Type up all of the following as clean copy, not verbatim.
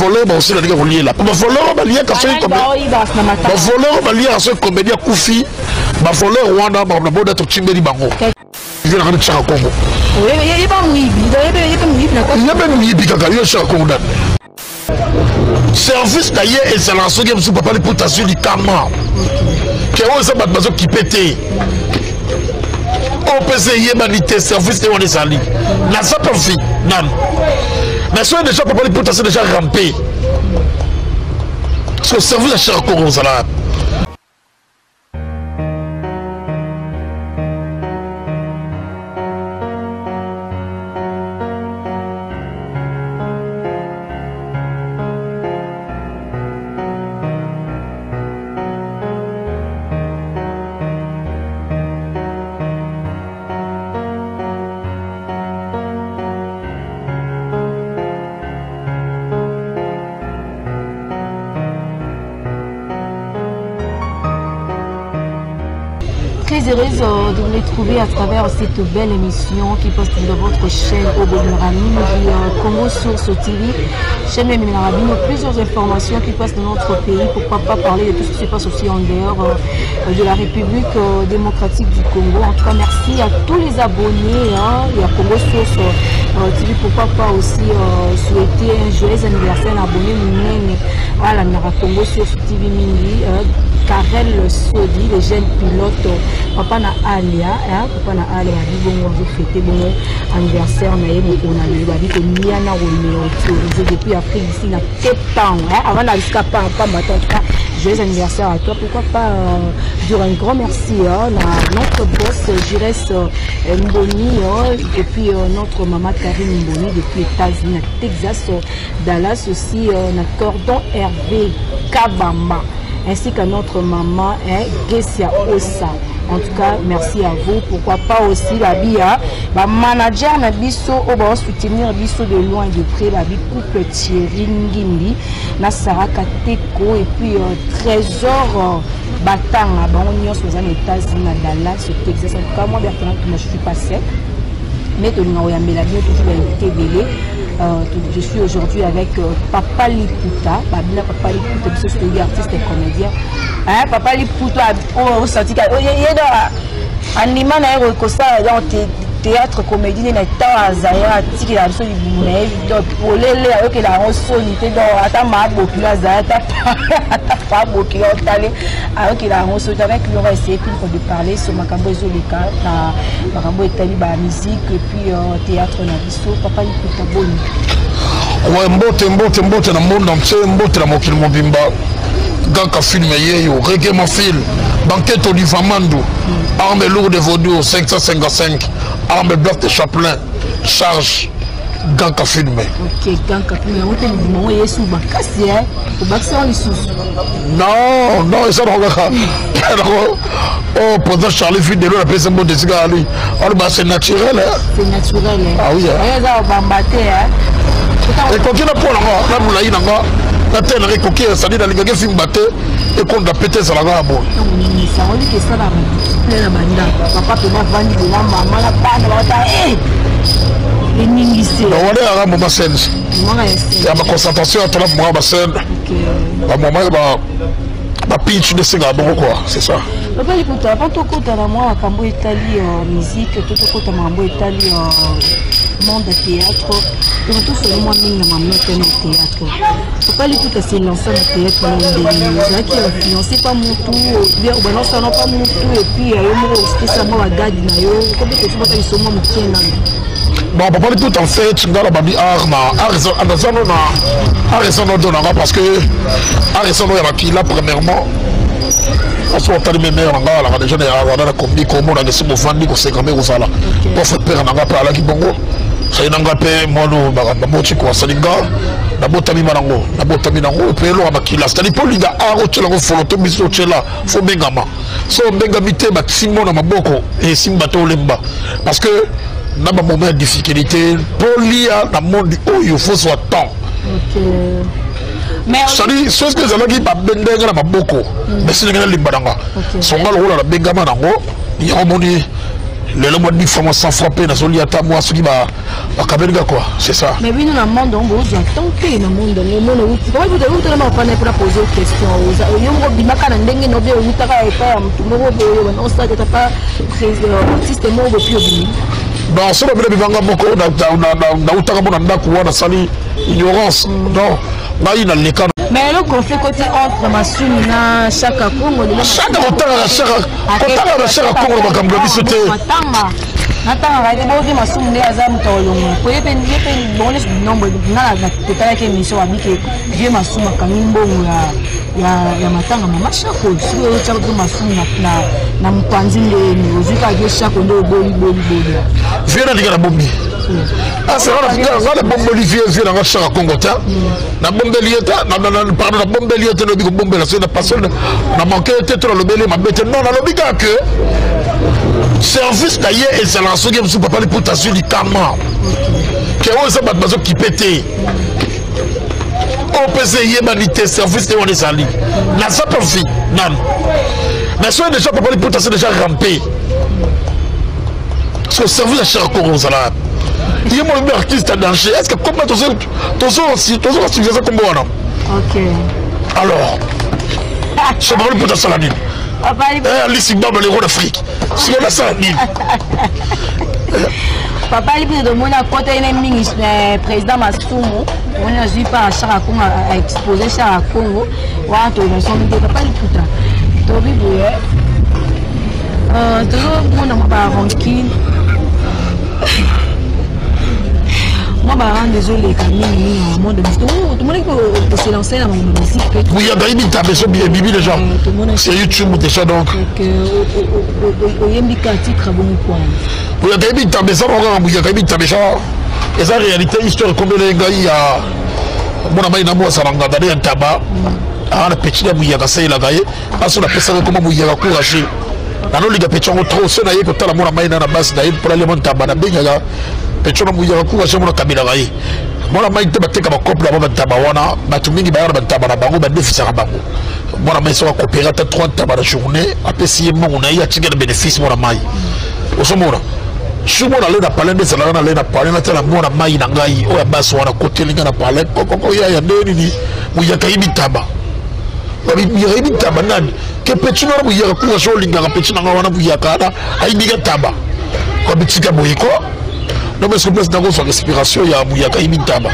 Bavoleur baosila ndenge koliela po bavoleur baliaka soki bavoleur baliaka soki komedi akufi, bavoleur wana makambo na boda totimbeli bango. Vieux na Chaka Kongo. Yebe muyibi kaka yo Chaka Kongo nani? Service na ye ezalaka soki mosusu papa liputa azwi likama ke oyo eza bato bazokipe te, oyo mpe eyebani te, service te wana ezali naza pa vi nanu. Mais soki déjà papa liputa c'est déjà rampe, parce que service ya Chaka Kongo ozala. Très heureuse de vous retrouver à travers cette belle émission qui passe dans votre chaîne Obolingaka Mingi, Congo Source TV. Chaîne Memina Bino, plusieurs informations qui passent dans notre pays. Pourquoi pas parler de tout ce qui se passe aussi en dehors de la République démocratique du Congo. En tout cas, merci à tous les abonnés, hein, il y a Congo Source TV. Pourquoi pas aussi souhaiter un joyeux anniversaire à abonné Mounene à la Congo Source TV Mingi, Karel Sodi, les jeunes pilotes, papa na Alia, hein, papa na Alia, babi bongo azofete bongo anniversaire na ye mokolo na lelo, babi kolia na komela autorisé depuis Afrique d'ici na Cape Town, hein, avant na bisika pamba te. En tout cas, joyeux anniversaire à toi. Pourquoi pas dire un grand merci, hein, à notre boss Jires Mboni, hein, et puis notre maman Karine Mboni depuis États-Unis, à Texas, Dallas aussi, na Cordon Hervé Kabamba, ainsi qu'à notre maman, hein, Gessia Osa. En tout cas, merci à vous. Pourquoi pas aussi la bia, ba manager na biso o ba soutenir biso de loin de près, ba bi couple Thierry Ngimbi na Sarah Kateko et puis Trésor Batanga, bango nyonso baza na États-Unis, na Dallas, au Texas. En tout cas, moi Bertrand Tuma, je suis pas sec. Mais tolinga koyambela bino toujours ba invité ebele. Je suis aujourd'hui avec Papa Liputa, Babina Papa Liputa, biso soki artiste et comédien. Hein, Papa Liputa, oh, osati ka, oh, ye da anima na ye kosala donc théâtre comédie na temps azaya atikela biso libumu na ye, donc polele ayokela yango soni te, donc ata maabokilo azaya, ata faabokilo otale ayokela yango soni te. Avec lui, on va essayer plus de parler sur makambo ezoleka na makambo etali ba musique et puis théâtre na biso. Papa Liputa, boni? Ouais, mbote mbote mbote na monde entier, mbote na mokili mobimba. Gaka film yeyo, reggae mafil, banquette Oliver Mandu, arme lourde vaudou 555, arme bluff de Chaplin, charge Gaka film. Ok, Gaka film, yango te libuma ngo yesu makasi, hein. Obakisa ngo lisusu. Non, non, eza nango kaka. Oh, président Charlie Fidelo, la pesa mbote esika ali. Alors, bah, c'est naturel, hein. C'est naturel, hein. Ah oui, hein. Eza obamba te, hein. Ekoki na mpo nango na molai nango na te nanga ekoki, c'est-à-dire nalingaki efimba te, ekonda pe te, ezalaka ya boye. Ningisa oliki esala plein na bandako, papa mpe bavandi bona mama na bana bata eningisi. Wana yaka moma scène ya baconcentration ya tola moma bascène, bamoma ya bapinch nde esengaka bongo quoi, c'est ça. Papa Liputa, avant tokota na mwa makambo etali musique to tokota makambo etali monde ya théâtre, donc tosoli mwa mingi na mamete na théâtre. Papa Liputa se lança na théâtre na ndenge ozalaki influencé pa mutu bien obalansa pa mutu, et puis yo moko osipesa mwa bagadi na yo kobe tosi biso mwa mokie nano. Bon, papa Liputa, en fait, nga na babi art na art naza no na art eza no do nanga, parce que art eza no ya makila. Premièrement, aso otali me mare na nga alaka déjà wana na kombi komonaka esi bovandi koseka mpe kozala pauvre père na nga mpe alaki bongo, sali na nga mpe mwana baboti ko asali nga nabotami ma nango nabotami nango mpe eloko ya makila, c'est-à-dire mpo olinga art otyela yango folo to biso otyela fo obengama, so obengami te batimbo na maboko esimba te, olemba, parce que na bamoment ya difficulté mpo lia na monde oyo fo zwa temps. C'est-à-dire soki ezalaki babendenge na maboko, mais si ndenge nalimba nanga songa lokola nabengama nango, yango moni lelo mwa 10 francs, mwa 100 francs mpe nazolia ata mwa soki ba Bakabeli nga quoi, c'est ça. Mais bino na monde yango bozwa temps te. Na monde yango omona outi otala mapana mpona pose question. Yo moko obimaka na ndenge na obe outaka epai ya motu moko boye bana osala pa artiste moko bopi obimi. Non, soki babino bimanga moko, nautaka mo na ndako wana, nasali ignorance. Non, ngai naleka. Mais le conflit côté entre Masumu na Chaka Congo. Chaka kotangaka, Chaka kotangaka na Chaka Congo na makambo na biso te. Natangaka te. Bovi Masumu nde aza moto olongo po ye mpe bongo nyonso nombre nga totalaki émission babike vieux Masumu akangi mbongo ya matanga mama Shako. Soki oyotiaka mpe Masumu na mopanzi ndeni, ozwi kaka vieux Shako nde oboli boli boli. Vieux nalinga na bombi nga nabomboli vieux nanga Chaka Congo te. Nabombeli ye te, pardon, nabombeli ye te. Lobi kobombela soki na pasole na manke ye te to nalobeli ye mabe te. Non, nalobi kaka ke service na ye ezalaka soki mosusu Papa Liputa azwi likama ke oyo eza bato bazokipe te, oyo mpe eyebani te, service te wana ezali naza pa vi nanu. Mais soki déjà Papa Liputa c'est déjà rampé, parce que service ya Chaka Congo ozala ye molobi artiste ya danger. Est ce que comment tozoka kombo wana? Alors so Papa Liputa asala nini? Alisi Baba, le roi d'Afrique, sikoyo nasala nini? Papa Liputa, tomoni akota ye mingi président Masumu, tomoni azwi mpa Chaka Congo, aexpose Chaka Congo wana, tonasomi te. Papa Liputa, tobi boye, tozomona mwa barancune, mwa barande ezoleka mingimingi na monde musique. Tomonaki ose lancer na makambo musique mpe. Oui, ayebi tabe so ebibi déjà sur YouTube déjà, donc. Oyembi ka titre bongo kwana? Buyaka yebi tabe eza moko kaka. Buyaka yebi tabe eza réalité, histoire ekombele ngai ya mwana mai na mwasa na nganda nde ya ntaba aa na peti ya Muyaka asalelaka ye aso napesaka koma Muyaka courage. Nanolinga peti yango trop. So naye kotala mwana mai na na basi na ye mpola lemo ntaba, nabengaka peti wana Muyaka courage. Mona kabelaka ye mwana mai te. Bateka bakope na bango bantaba wana. Bato mingi baya na bantaba na bango, badefisaka bango. Mwana mai soki akopera ata 3 ntaba na journée, apesi ye mbongo na ye, atingi na bénéfice. Mwana mai ozomona su mona ale na palais nde ezalaka na ale na palais. Natala mwana mai na ngai oyo abasi wana kotelinga na palais kokoko yaya nde nini. Muyaka yebi ntaba, Muyaka yebi ntaba nani ke peti wana. Muyaka kuka so olingaka peti na ngai wana. Muyaka wana ayibika ntaba kabitika boye ko. Non, mais place nakozwa respiration ya Muyaka yebi ntaba.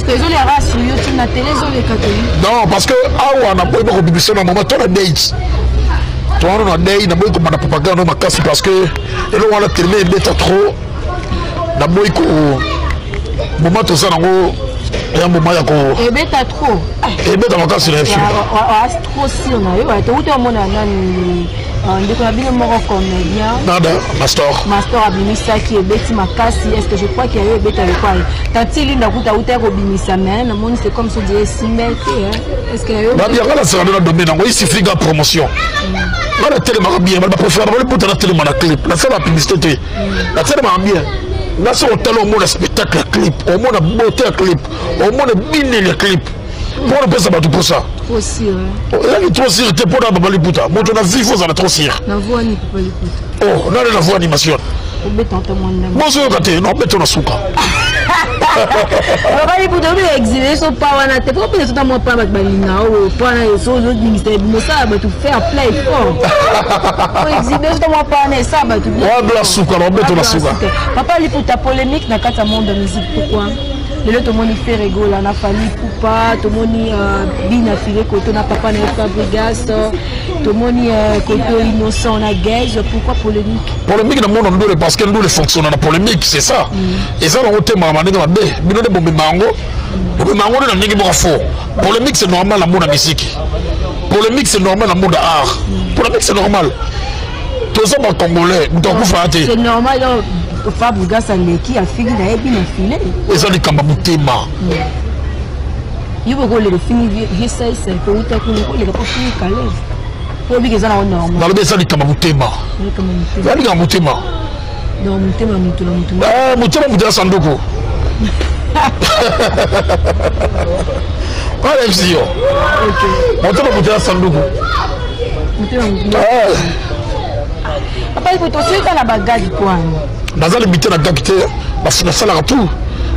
Ezoleka sur YouTube, na télé ezoleka te. Non, parce que awa naboyi bakobimisa na moment to na date to wana na dei. Naboyi komanda propagande no makasi parce que eloko wana teleme ebeta trop. Naboyi ko moment toza nango ya moment ya ko Ebeta trop. Ebeta makasi na ye. Trop sûr na yo. Touti omona nani, ndeko na bino moko comédien. Nada Mastor. Mastor abimisaki, ebeti makasi. Est ce que je crois que yayo ebeta lokwa tanti Linda kuta uta kobimisa, mais namoni c'est comme so dire esimbe te. Est ce que yayo? Babianga nasaka nde na domaine yango, il suffit ga promotion. Nga natelemaka bien, bato bapréféraka baliputa natelema na clip, nasala publicité te, natelemaka bien. Nga soki otala, omona spectacle ya clip, omona beauté ya clip, omona bineli ya clip mpo napesa bato mposa. Ezaki trop sûr te mpona Papa Liputa. Moto na vie, ozala trop sûr. Oh, nani na voix animation bozoyoka te? Non, beto na suka. Papa Liputa, obi exilé so pa wana te po mpe sota mwa pa bato balinga oyo po wana so ozolingisa mosala bato fair play fort. Oexhibe sota mwa pa wana esala bato. Wabla suka na obeto na suka. Papa Liputa, polémique na kati ya monde ya musique, pourquoi? Lelo tomoni Ferre Gola na Fally Ipupa, tomoni Bina File koto na papa na ye Fabregas, tomoni koto Innocent na Gaz. Pourquoi polémique? Polémique na mona ndule parce que ndule fonctionne na polémique, c'est ça. Eza nango te makambo ndenge mabe. Bino nde bomema yango, bomema yango nde na ndenge moko faux. Polémique, c'est normal na mona musique. Polémique, c'est normal na monde art. Polémique, c'est normal. Toza bacongolais, moto akufaka te. C'est normal. Donc Fabregas aleki afiki na ye Bina File. Eza likambo ya motema. Yo bokolela ofini vie saisa kouta kuna koleka mpo fini Kaleve po obiki eza nango normal. Nalobi eza likambo ya motema, eza likambo ya motema. Donc motema motu na motu. Motema motu ya sanduku wana mc yo motema motu ya sanduku. Motema motu. Papa Liputa, osoki na bagage kwana? Naza limité na gag te. Nasalaka tout,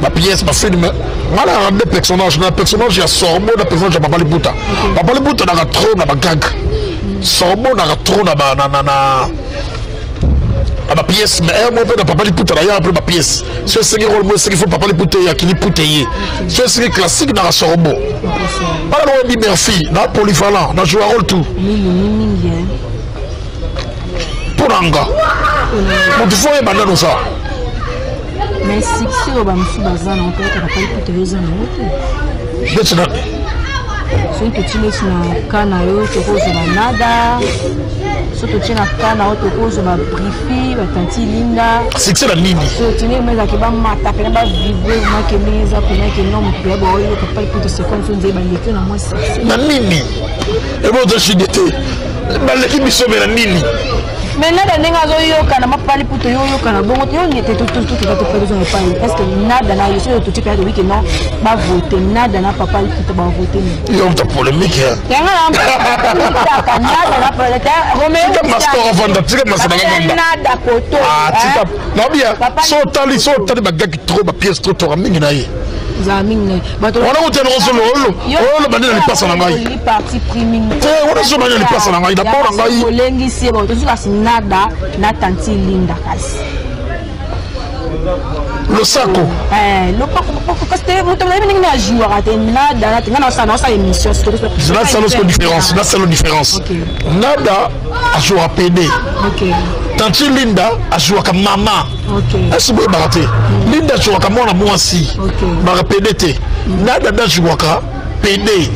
bapièce, bafilm. Nga nalaka nde personnage na personnage ya Sorbo, na personnage ya Papa Liputa. Papa Liputa naka trop na bagag, Sorbo naka trop na ba na bapièce. Mais ere moko mpe na Papa Liputa na yaka mpe bapièce. So esengi role mo, esengi fo Papa Liputa ye akili pute ye. So esengi classique, naka Sorbo. Bana lokola merci na polyvalent, na joue rôle tout. Mingi mingi. Mpo na nga, moto fo oyeba nano sa. Mais succès oyo bamosusu baza nango, peut-être Papa Liputa yo oza nango te. Neti nani? Soki totie neti na ka na yo, tokozwa banada. So totie na ka na yo, tokozwa babrifi, batanti Linda. Succès na nini? So tindenge ma ezalaki, bamata pena, bavibre make ndenge eza pena ke non, moto ya baoyo Papa Liputa, c'est comme so nzeye baleki na mwa succès. Na nini? Ebo oza te, baleki biso me na nini? Mais Nada, ndenge azoyoka na Papa Liputa, yo oyoka na bongo te. Yo nete totokeka topesa epai. Est ce que Nada na yo, soki totie pena, tobi ke non, bavote Nada na Papa Liputa, bavote nini? Yo muta polémique. Yango na Nada na Tika mastor avanda, tika mastor avanda. Nada koto. Tika nabia. So otali, so otali bagaki trop, bapièce trop, toka mingi na ye. Ezala mingi. Wana kotena osolo olo olo bandi na lipasa na ngai. Parti pris mingi. Te, wana so bandi na lipasa na ngai, d'abord na ngai. Olengisi ye, tozu kasi Nada na tanti Linda kasi. Losako. Lopako kasi te, moto nayebi ndenge na jouaka te. Nada na te, ngai naosala émission. Nasala siko différence, nasala différence. Nada azwaka pede, tanti Linda azwaka mama. Esi boyebaka te, Linda azwaka mwana mwasi baka pede te. Nada nde azwaka pede,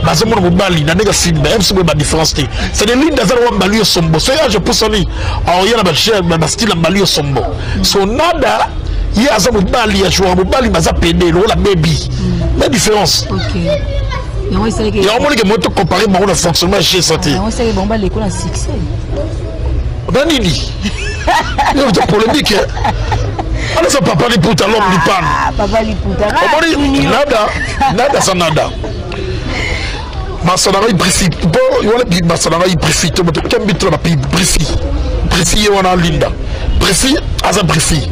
bazomona mobali na ndenge film. Mc boyeba différence te. C'est-à-dire Linda aza na mbali yo sombo, so ye age epusani, aoya na bastyle ya mbali yo sombo. So Nada ye aza mobali, azwaka mobali, baza pede lokola bebi na différence. Yango esalaki. Yango monike mo tocompare bango na fonctionnement ya gsa te. Yango esalaki bango baleko na succès. Na nini? Yo ta polémique. Wana Papa Liputa, l'homme du pan. Papa Liputa. Omoni Nada, Nada sa nada masala ngai brifi mpo wana masala ngai brifi te, moto kembi tona bapi brifi brifi ye wana Linda brifi aza brifi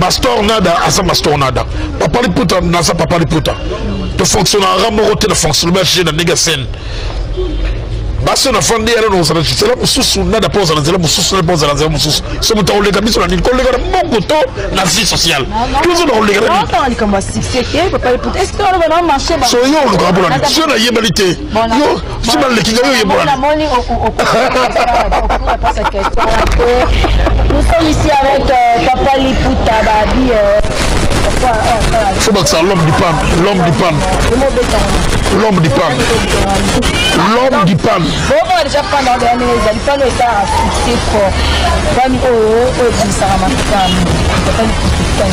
mastor. Nada aza mastor nada, Papa Liputa naza Papa Liputa. Tofonctionnaka moko te na fonctionnement ya na ndenge ya scène. Basi oyo nafandi yana na ozala nzela mosusu, nada mpo ozala nzela mosusu, nada mpo ozala nzela mosusu. So moto akoleka biso na nini? Koleka na mbongo to na vie sociale? Tozo na koleka na nini? Likambo ya succès te, Papa Liputa, est ce que oloba na marché? So yo olukaka mpona nini? So nayebali te, yo si baleki nga, yo oyebola. Namoni question. Nous sommes ici avec Papa Liputa Babi. Faut bakisa l'homme du pan, l'homme du pan, l'homme du pan, l'homme du pan. Bomona déjà pan na oyo ndenge ezali, pan oyo esalaka succès fort, pan oyo oyo ebimisaka makambo. Papa Liputa,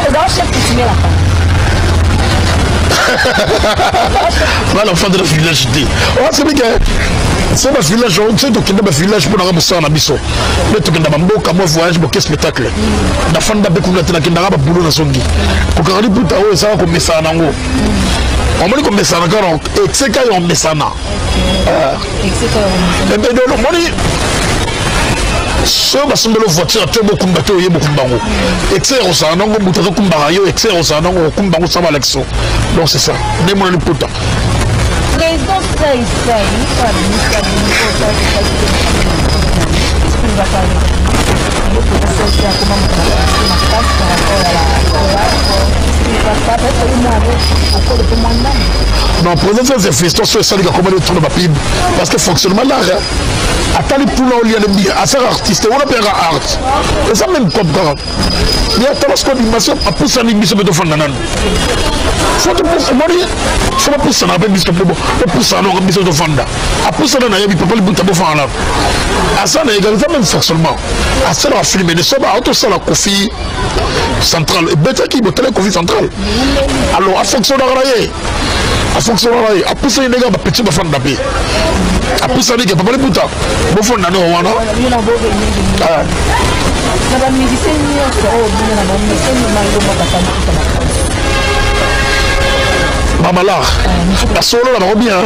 ozala chef coutumier na pan? Nga na fanda na village te. Oasebi ke so bavillage so tokenda bavillage mpo nanga mosala na biso nde tokenda bamboka mwa voyage, boke spectacle. Nafanda mpe kuna te, nakendaka babulo, nazongi kokanga liputa oyo ezaka komesana nango. Omoni komesana kaka eseka yo omesana. Omoni so basombeli voiture te, bokumba te, oye bokumba yango, excès kozala nango, moto azokumbaka yo, excès kozala nango, okumba yango sama alakisa. Donc c'est ça nde mona liputa. Président Sai Sai, qu'est-ce que nous va parler? Qu'est-ce que Non, président Sai, fiston, so esalika koma nde tuna bapib, parce que fonctionnement l'art atali mpuna olia nde asaka artiste wana mpe aka art, eza même comme kaka ye atala siko animation apusani biso mpe tofanda nanu. Omoni fo bapusana mpe biso mpe bopusana noko biso tofanda. Apusana nayebi Papa Libuta, bofanda nanu, aza na égalité, même fonctionnement. Asalaka filme ne so aotosala Kofi Central, ebetaki botala Kofi Central. Alors afonctionnaka na ye, afonctionnaka na ye, apusani ndenge bapeti bafanda mpe apusani ke Papa Libuta bofanda no wana. Na bamusicien nyonso oyo obina na bamusicien, malomba Papa Liputa makasi? Bamalar basolola bango bien.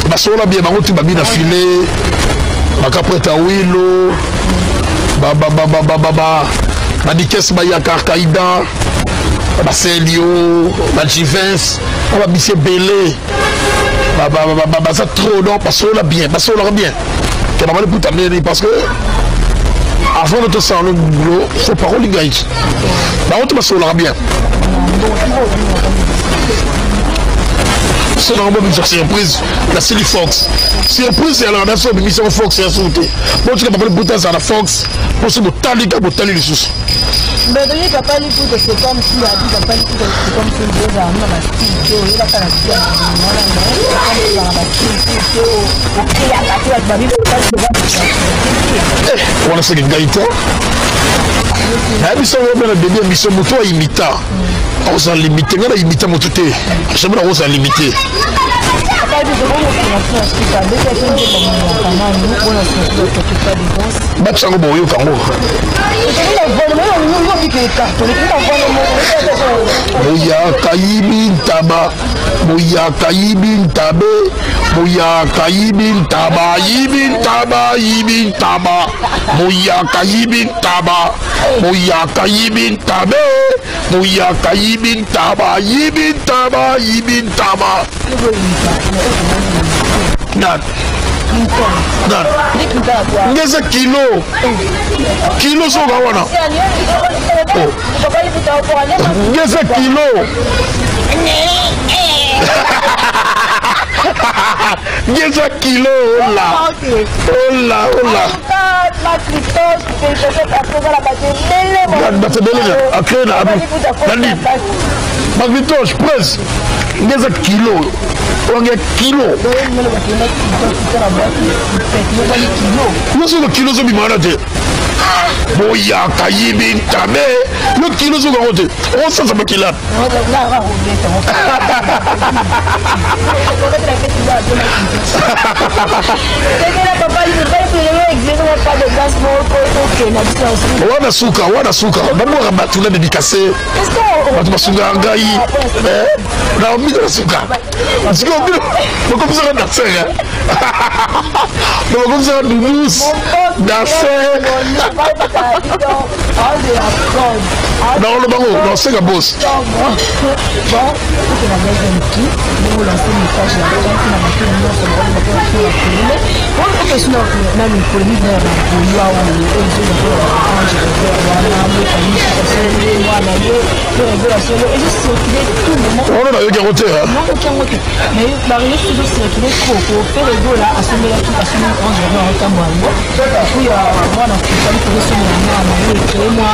Basolola bien bango ti babi na file. Bakapreta Wilo, badikesi bayaka Alkaïda, baselio, bajivens, na babisi ebele baza trop, donc basolola bien, basololaka bien ke bamali puta ndeni, parce que avant de tosala no boulot, faut parole ngai bango te basololaka bien. So nango bobimisa surprise, nasili Fox surprise yalaka na so obimisaka Fox ya suku te. Botika papa liputa azala na Fox mposo botali ka botali lisusu. Mais donc, papa Liputa, c'est comme si, a dit papa Liputa, c'est comme si nous avons un style, tu vois, il a la vie, voilà, mais c'est comme si on a un style, tu wana seke ngai te nayebi sango mpe na début ya mission, moto aimita akozala limité. Ngai na imita moto te, jamais nakozala limité. Batisa yango, boyoka yango. Boyaka yibi ntaba, boyaka yibi ntabe, boyaka yibi ntaba, yibi ntaba, yibi ntaba, boyaka yibi ntaba, boyaka yibi ntabe, boyaka yibi ntaba, yibi ntaba, yibi ntaba. Nan nan ngeza kilo kilo soka wana ngeza kilo, ngeza kilo. Ola ola ola, bato ebele akre na nani Macritoche presse ngeza kilo wange kilo nyonso. Kilo ozobima wana te, boyaka yibi ntabe yo kilo ozokango te, osanza makila. Wana suka, wana suka bamwaka bato na dédicace, bato basungaka ngai na mino na suka. Sikoyo bino bokomisaka danser, bokomisaka dudus danser. Nakoloba ngo nasenga bos. Bon, wana nayoki yango te. Mais baréseau ezocircule trop po Ferre Gola asomelaki, asomi Range Rover aotambo yango, et puis mwana fali tozosomela mwana ye, ecrée mwa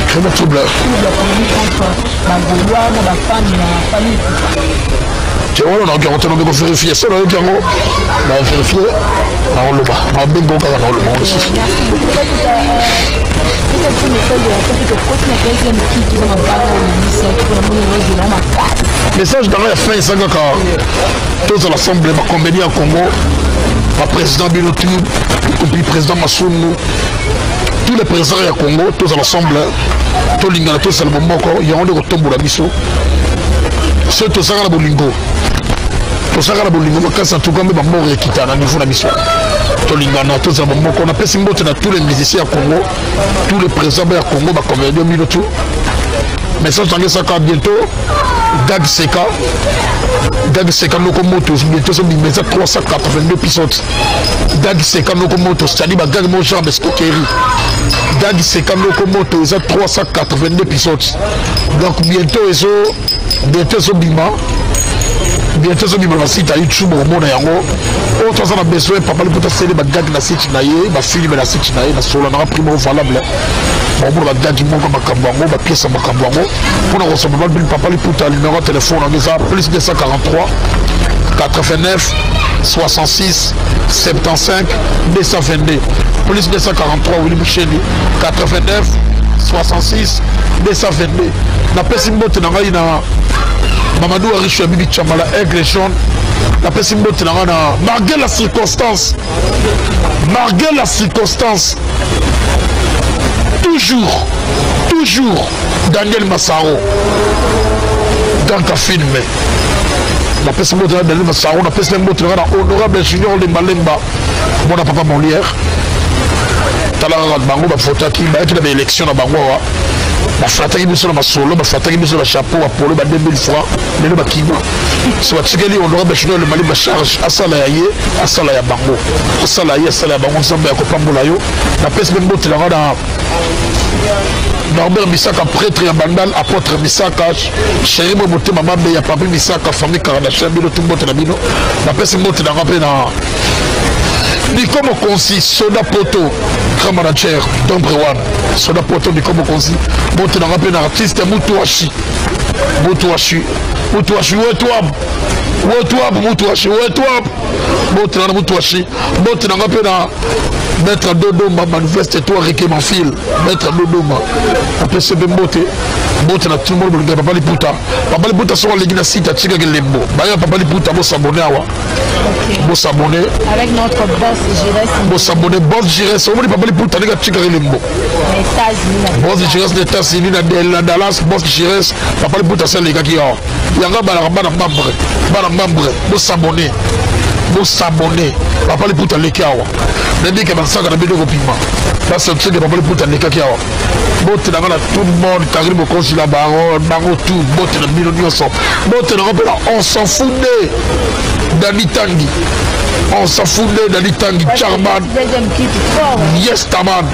crée trouble, trouble, polémique entre bagaulois na bafani na famille. Te, wana nayoki yango te, naoki kovérifier. So nayoki yango, na vérifie, naoloba, nabengo kaka, naoloba ngo lisusu. Merci beaucoup. Petit message de la fin, tokoti na 15e kiki eza mabanga olobisaki mpona moni ozela makasi. Message na ngai ya fin eza kaka tozala ensemble, bacomédien ya Congo, baprésident bino tu, y compris président Masumu, tous les présidents ya Congo, tozala ensemble, tolingana, tozala bomoko. Yango nde kotombola biso. Soki tozalaka na bolingo, tozalaka na bolingo makasi, en tout cas mpe bamoko ekita na niveau na biso. Tolingana, tozala bomoko. Napesi mbote na tous les musiciens ya Congo, tous les présidents ya Congo, bacomédien bino tout. Message tange esaka bientôt gag seka, gag seka noko moto, bientôt ezobima, eza 382 épisodes. Gag seka noko moto, c'est-à-dire bagag mo genre escroquerie. Gag seka noko moto eza 382 épisodes, donc bientôt ezo, bientôt ezobima, bientôt ezobima na site ya YouTube, okomona yango. Oyo toza na besoin, papa liputa asali bagag na site na ye, bafilme na site na ye, na solo nanga primo valable, bakomona bagag moko, makambo yango, bapièce ya makambo yango. Mpona kosomba papa liputa, numéro ya telefone yango eza plus 243 89 66 75 222, plus 243 Willi Musheni 89 66 222. Napesi mbote na ngai na Mamadou Aricho ya Bibi Chamala, Aigle Jaune. Napesi mbote na ngai na malgré la circonstance, malgré la circonstance, toujours, toujours Daniel Massaro ganka filme. Napesi mbote na Daniel Massaro, napesi mbote na ngai na honorable Junior Lembalemba. Mona papa Molière, tala kaka bango bavotaki, bayaki na baélection na bango awa, baflataki biso na masolo, baflataki biso na bachapeau, bapolo, ba 2000 francs. Lelo bakima so batikeli honorable Junior Le Mali bacharge, asala ya ye, asala ya bango, asala ye, asala ya bango. Nzambe ya kopambola yo. Napesi mpe mbote nanga na Norbert Misaka, prêtre ya Bandal, apôtre Misaka, chéri mo motema mabe ya papi Misaka, famille Kardashian, bino tu mbote na bino. Napesi mbote nanga mpe na Nico Mokonzi, Soda Poto, grand manager d'Ombre One. Soda Poto, Nico Mokonzi, mbote nanga mpe na artiste Mutuashi. Mutuashi, Mutuashi, wetu ab. Wetu ab, Mutuashi, wetu ab. Mbote nanga na Mutuashi, mbote nanga mpe na Maître Dodoma, manifeste toi Ricky Manfil, Maître Dodoma. Apesi mpe mbote, mbote na tout le monde bolingaka Papa Liputa. Papa Liputa soko aleki na site atikaki lembo. Baya Papa Liputa bosabone awa. Bosabone. Avec notre boss Giresse. Bosabone boss Giresse. Omoni Papa Liputa ndenge atikaki lembo. Boss Giresse na États-Unis, na Dallas, boss Giresse, Papa Liputa se alekaki awa. Yanga balaka bana membre, bana membre, bosabone. Bosabone. Papa Liputa aleki awa. Nayebi ke bansaka na bino kopima. Basentir ke Papa Liputa alekaki awa. Bote na nga na tout le monde, Karine Mokonzi la baronne, bango tout, bote na bino nyonso. Bote na nga mpe na on s'en fout de Dani Tangi. On s'en fout de Dani Tangi, Charman. Yes Taman.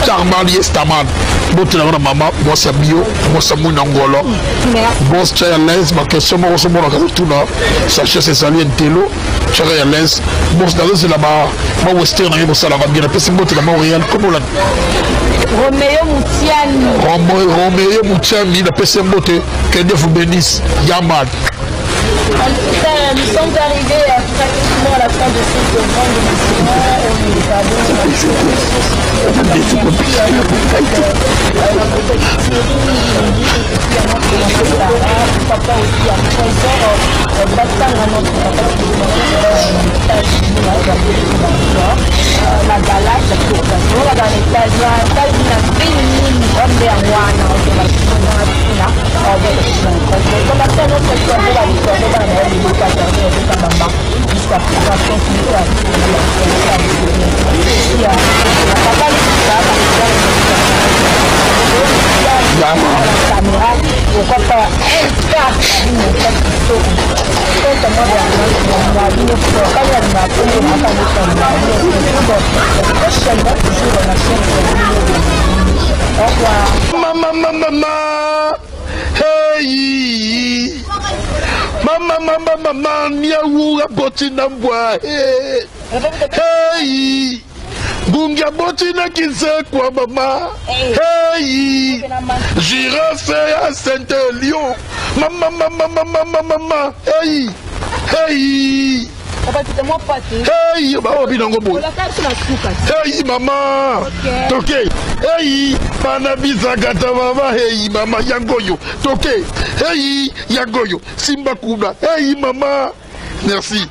Charman, yes Taman. Bote na nga na mama, mwasi ya bio, mwasi ya mwina ngolo. Boss Chaya Lens, ma question moko so monaka kotuna, sachet ezali entelo. Chaya Lens, boss nazozela ba ba western na ye bosalaka bien. Napesi mbote na Montréal, kombola Roméo Moutiani. Roméo Moutiani, napesi mbote, que Dieu vous bénisse. Yaman. En tout cas, nous sommes arrivés pratiquement à la fin de cette grande émission. Papa aussi à Trésor, Batanga, notre papa na Dallas, dans les États-Unis, na ville jusqu'à caméra, pourquoi pas Au revoir. Mama, mama, mama, hey, mama, mama, mama, miaou, aboti na mbwa, hey, hey, ngungi aboti na kinsekwa, mama, hey, girafe ya Saint-Lion, mama, mama, mama, mama, mama, hey, hey. Hey, bawa binango boye. Hey, mama. Toke. Hey, bana bizakata mama. Hey, mama yangoyo. Toke. Hey, yangoyo. Simba kuna. Hey, mama. Merci.